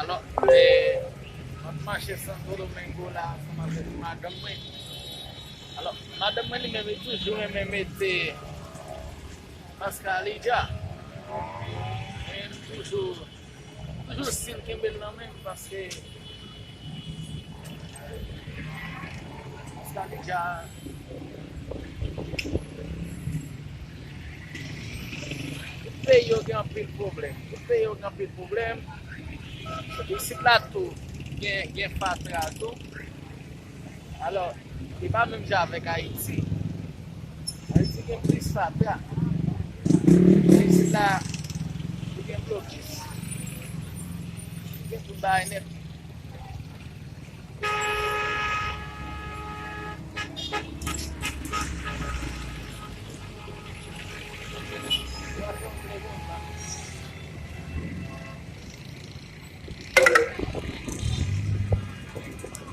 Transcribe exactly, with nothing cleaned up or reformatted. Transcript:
Alò, eh, m ap mache Santo Domingo la ansanm avèk madanm mwen. Alò, madanm mwen li menm li toujou renmen mete mascarilla. Men m toujou, toujou still kenbe l nan men m paske mascarilla, tout peyi yo gen anpil pwoblèm. Tout peyi yo gen anpil pwoblèm. Epi isit la tou, gen, gen fatra tou. Alò, li pa menm jan avèk Ayiti. Ayiti gen plis fatra. Isit la, ou gen blokis. Ou gen tout bagay nèt.